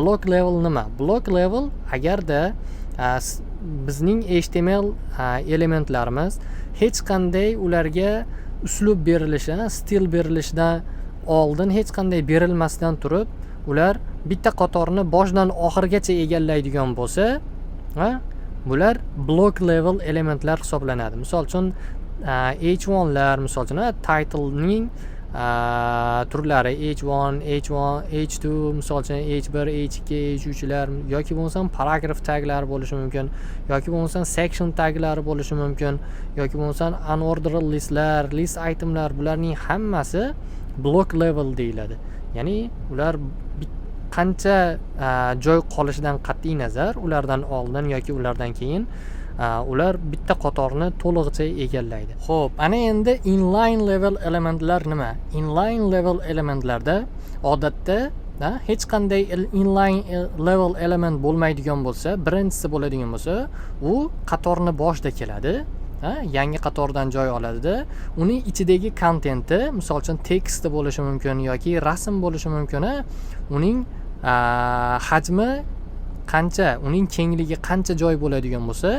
Block level nima? Block level agarda bizning HTML elementlarimiz hech qanday ularga uslub berilishi, stil berilishidan oldin, hech qanday berilmasdan turib, ular bitta qatorni boshidan oxirigacha egallaydigan bo'lsa, bular block level elementlar hisoblanadi. Misol uchun, h1lar, misol uchun, titlening turlari h1, h1, h2, misol uchun, h1, h2, h3lar yoki bo'lmasam paragraf taglari bo'lishi mumkin yoki bo'lmasam section taglari bo'lishi mumkin yoki bo'lmasam unordered listlar, list itemlar, bularning hammasi block level deyiladi. Ya'ni ular qancha joy qolishidan qat'iy nazar, ulardan oldin yoki ulardan keyin ular bitta qatorni to'lig'icha egallaydi. Ho'p, ana endi inline level elementlar nima? Inline level elementlarda odatda hech qanday inline level element bo'lmaydigan bo'lsa, birinchisi bo'ladigan bo'lsa, u qatorni boshida keladi, yangi qatordan joy oladida, uni ichidagi kontenti, misol uchun, teksti bo'lishi mumkin yoki rasm bo'lishi mumkin, uning hajmi qancha, uning kengligi qancha joy bo'ladigan bo'lsa,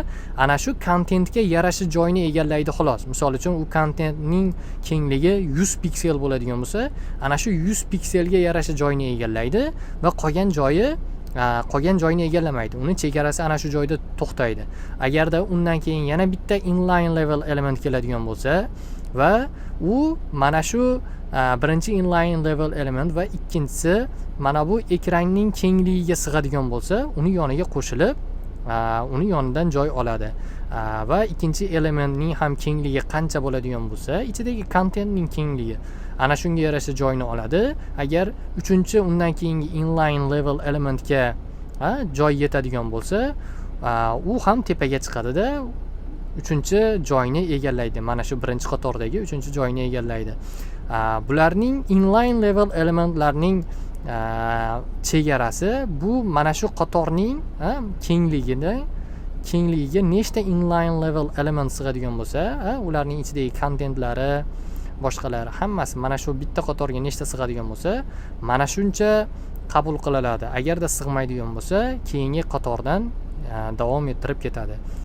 ana shu kontentga yarasha joyni egallaydi, xolos. Misol uchun, u kontentning kengligi 100 piksel bo'ladigan bo'lsa, ana shu 100 pikselga yarasha joyni egallaydi va qolgan joyni egallamaydi, uni chegarasi ana shu joyda to'xtaydi. Agarda undan keyin yana bitta inline level element keladigan bo'lsa va u mana shu birinchi inline level element va ikkinchisi mana bu ekranning kengligiga sig'adigan bo'lsa, uni yoniga qo'shilib, uni yonidan joy oladi. Va ikkinchi elementning ham kengligi qancha bo'ladigan bo'lsa, ichidagi kontentning kengligi ana shunga yarasha joyni oladi. Agar uchinchi, undan keyingi inline level elementga joy yetadigan bo'lsa, u ham tepaga chiqadida, uchinchi joyni egallaydi, mana shu birinchi qatordagi uchinchi joyni egallaydi. Bularning inline level elementlarning chegarasi bu mana shu qatorning kengligiga nechta inline level element sig'adigan bo'lsa, ularning ichidagi kontentlari, boshqalari, hammasi mana shu bitta qatorga nechta sig'adigan bo'lsa, mana shuncha qabul qilinadi. Agarda sig'maydigan bo'lsa, keyingi qatordan davom ettirib ketadi.